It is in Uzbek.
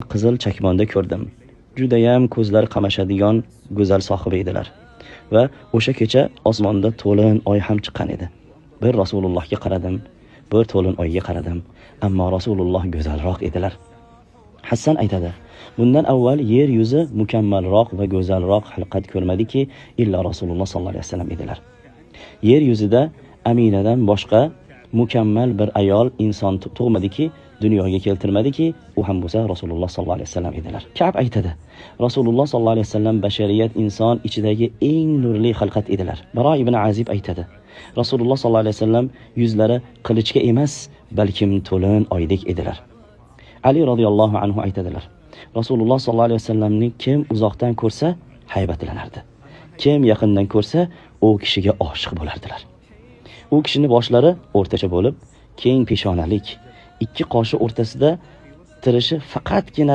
Qizil chakmonda ko'rdim. Judayam ko'zlar qamashadigan go'zal sohibi edilar. Va o'sha kecha osmonda to'lin oy ham chiqqan edi. Bir Rasulullohga qaradim, bir to'lin oyga qaradim, ammo Rasululloh go'zalroq edilar. Hassan aytadi: Bundan avval yer yuzi mukammalroq va go'zalroq xilqat ko'rmadiki, illa Rasululloh sollallohu alayhi vasallam edilar. Yer yuzida Aminadan boshqa mukammal bir ayol inson tug'madiki, dunyoga keltirmadiki, u ham bo'lsa Rasululloh sollallohu alayhi vasallam edilar. Ka'b aytadi: Rasululloh sollallohu alayhi vasallam bashariyat inson ichidagi eng nurli xilqat edilar. Baro ibn Azib aytadi: Rasululloh sollallohu alayhi vasallam yuzlari qilichga emas, balkim to'lin oydek edilar. Ali roziyallohu anhu aytadilar: Rasululloh sollallohu alayhi vasallamni kim uzoqdan ko'rsa haybatlanardi. Kim yaqindan ko'rsa, u kishiga oshiq bo'lardilar. U kishining boshlari o'rtacha bo'lib, keng peshonalik, ikki qoshi o'rtasida tirishi faqatgina